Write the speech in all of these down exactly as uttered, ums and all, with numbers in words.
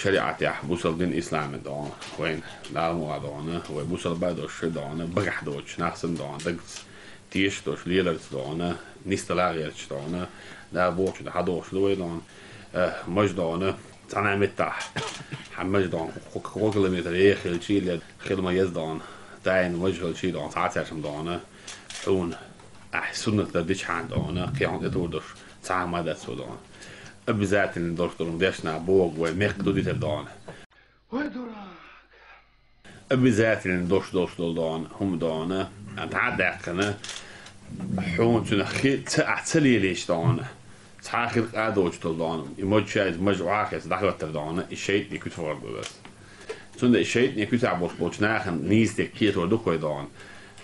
ШариӀатехь бусалба дин ислам дона, вайна Дала мукъ лахь дона, вай бусалба дош дона, багахь доцуш нах санна дона, дагца тешаш дош леларца дона, нисдала гӀерташ дона, Дала бохучунна хьадохуш ду вай дона, э, маж дона, цхьана меттахь, хьан маж дона, кхо километр еха хилчий ле, хила ма еза дона, тайна маж хилчий дона, цхьацаьршам дона, хьуна, ахь суннат дар дичхьана дона, кхин хьуна тӀетур дош, цхьа хӀума дац цо дона. Обязательно дош долу дешна боху вай мекх ду дитар дона. Вай дурак! Обязательно дош долуш долу дона, хӀума дона, дӀа а даьккхина, хьуна цуьнан хи ца, ахь ца лелийча дона, цхьа а хир къа доцуш долу дона, и модча иза мажа охьахеца дӀахӀоьттар дона, и шайтӀане куьцахор ду дас. Цундела и шайтӀане куьцахь болуш болчу нахана нийса дерг кхетор ду кхой дона.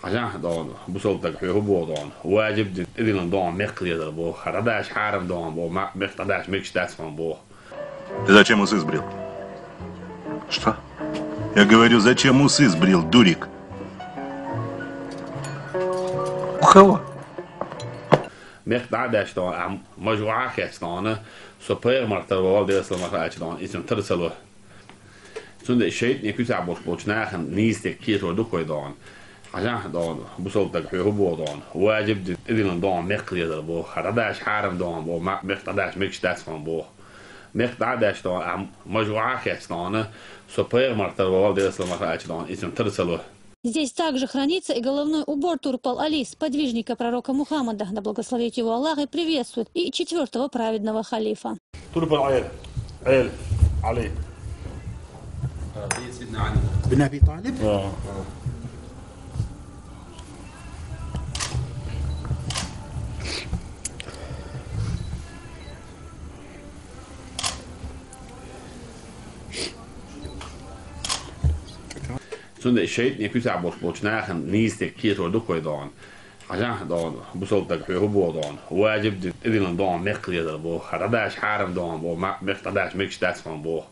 Хьажахьа дона, бусалба стаг хьоьга хӀун боху дона, важиб дина тӀедиллина дона мекх лезар боху, хьан дӀадаш хьарам дона боху, ма-, мекх дӀадаш мегаш дац хьуна боху. Ты зачем усы сбрил? Что? Я говорю, зачем усы сбрил, дурик? У кого? Мекх дӀа а даьш дона, ахь мажа охьа а хецна дона, со пайхамар тара вала Делан салам хилла аьлча дона, иза тара ца ло. Цундела шайтӀане куьцахь болуш болчу нахана нийса дерг кхетор ду кхой дона. Хьажахьа дона, бусалба стаг хьоьга хӀун боху дона, важиб дина тӀедиллина дона мекх лезар боху, хьан дӀадаш хьарам дона боху, ма-, мекх дӀадаш мегаш дац хьуна боху. Мекх дӀа а даьш дона, ахь мажа охьа а хецна дона, со пайхамар тара вала Делан салам хилла аьлча дона, иза тара ца ло. Здесь также хранится и головной убор Турпал Али, сподвижника пророка Мухаммада, да благословит его Аллах и приветствует, и четвёртого праведного халифа. Турпал Али. Али. Али. بن أبي طالب؟ آه. Цундела шайтӀане куьцахь болуш болчу нахана нийса дерг кхетор ду кхой дона. Хьажахьа дона, бусалба стаг хьоьга хӀун боху дона, важиб дина тӀедиллина дона мекх лезар боху, хьан дӀадаш хьарам дона боху, ма-, мекх дӀадаш мегаш дац хьуна боху.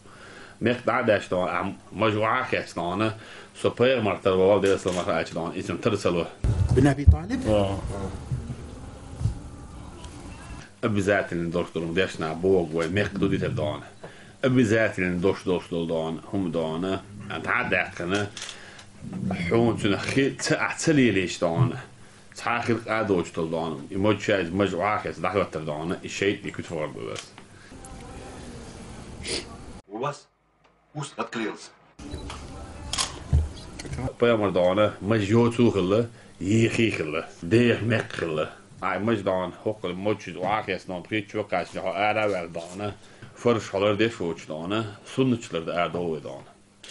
Мекх дӀа а даьш дона, ахь мажа охьа а хецна дона, со пайхамар тара вала Делан салам хилла аьлча дона, иза тара ца ло. بن أبي طالب؟ آه. Обязательно дош долу дешна боху вай мекх ду дитар дона. Обязательно дош долуш долу дона, хӀума дона, дӀа а даьккхина, хьуна цуьнан хи ца, ахь ца лелийча дона, цхьа а хир къа доцуш долу дона, и модча иза мажа охьахеца дӀахӀоьттар дона, и шайтӀане куьцахор ду дас. У вас ус открылся. Пайхамар дона, мажа йоцу хилла, йихи хилла, деха мекх хилла. Ай, мажа дона, хӀокху модча иза охьахеца дона, пхийтта чу кхаьчна хьо ара а ваьлла дона, фарзаш хьо лардеш воцуш дона, суннаташ лардан арадовла вай дона.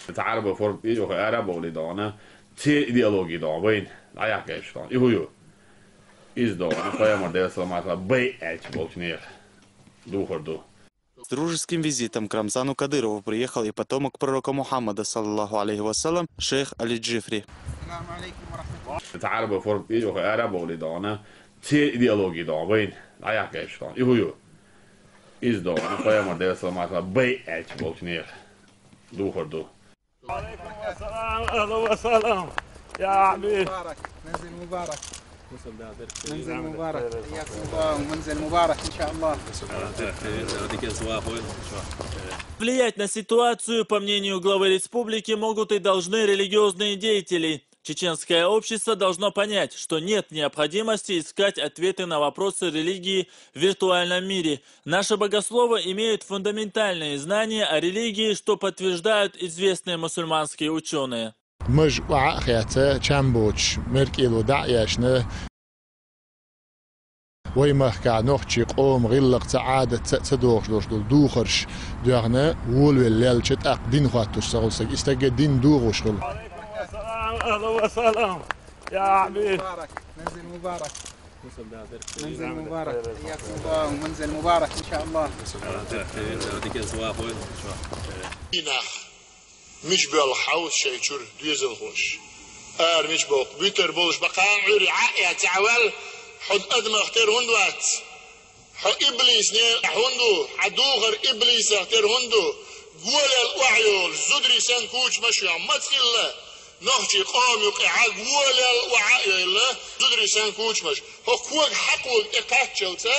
Цхьа Ӏарбо форма тӀе а йохий, ара а бовлий дона, церан идеологи дона, вайна дӀаяккха еш дона. И хӀун ю? Иза дона, пайхамар Делан салам хилла, бай аьлча болчу нехан духар ду. С дружеским визитом к Рамзану Кадырову приехал и потомок пророка Мухаммада, саллаллаху алейхи ва саллям, шейх Али Джифри. Цхьа Ӏарбо форма тӀе а йохий, ара а бовлий дона, церан идеологи дона, вайна дӀаяккха еш дона. И хӀун ю? Иза дона, пайхамар Делан салам хилла, бай аьлча болчу нехан духар ду. وعليكم السلام، أهلا وسهلا. يا حبيبي. مبارك، منزل مبارك. منزل مبارك. حياكم الله، منزل مبارك إن شاء الله. Влиять на ситуацию, по мнению главы республики, могут и должны религиозные деятели. Чеченское общество должно понять, что нет необходимости искать ответы на вопросы религии в виртуальном мире. Наши богословы имеют фундаментальные знания о религии, что подтверждают известные мусульманские учёные. Мажа охьа а хецна, чам боцуш, меркӀело дӀа а ешна, вай махкахь нохчийн къоман гӀиллакхца, Ӏадатца а ца догӀуш долуш долу духарш доьгӀна, волавелла лелча, тӀаккха дин хӀоттош ца хуьлу стаг. И стаге дин догӀуш хуьлу. وعليكم السلام، أهلا وسهلا. يا حبيبي. مبارك، منزل مبارك. منزل مبارك. حياكم الله، منزل مبارك إن شاء الله. Динах. Мича боьлху хьовса шайн чуьра доьзалхоша? Ара мича боккху? Буьтар болуш бакъа Ӏуьйре Ӏа а эцна Ӏа ваьлла, хьо адамах тера хӀунда вац? Хьо иблисне хӀунда ву? Хьан духар иблисах тера хӀунда ву? Голел охьайолуш, зударий санна кучамаш йохь маца хилла, нохчийн къоман юкъе Ӏа голел охьа а йойла, зударий санна кучамаш. Хьо кога хьакхолга тӀекхаччалца,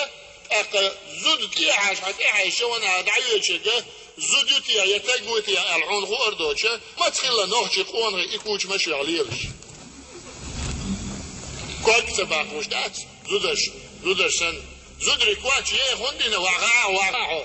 тӀаккха зуда тӀехьаьжча хьан тӀехьаьжча ван а дӀайоьдуш ерг, Зуда ю те, я таг ву те аьлла хьуна хуур доцуш, маца хилла нохчийн къонахий и куча машех лелаш. Корка ца баккхалуш дац зударш, зударш санна. Зударий коч е хӀунда дина, ваха, ваха хьо.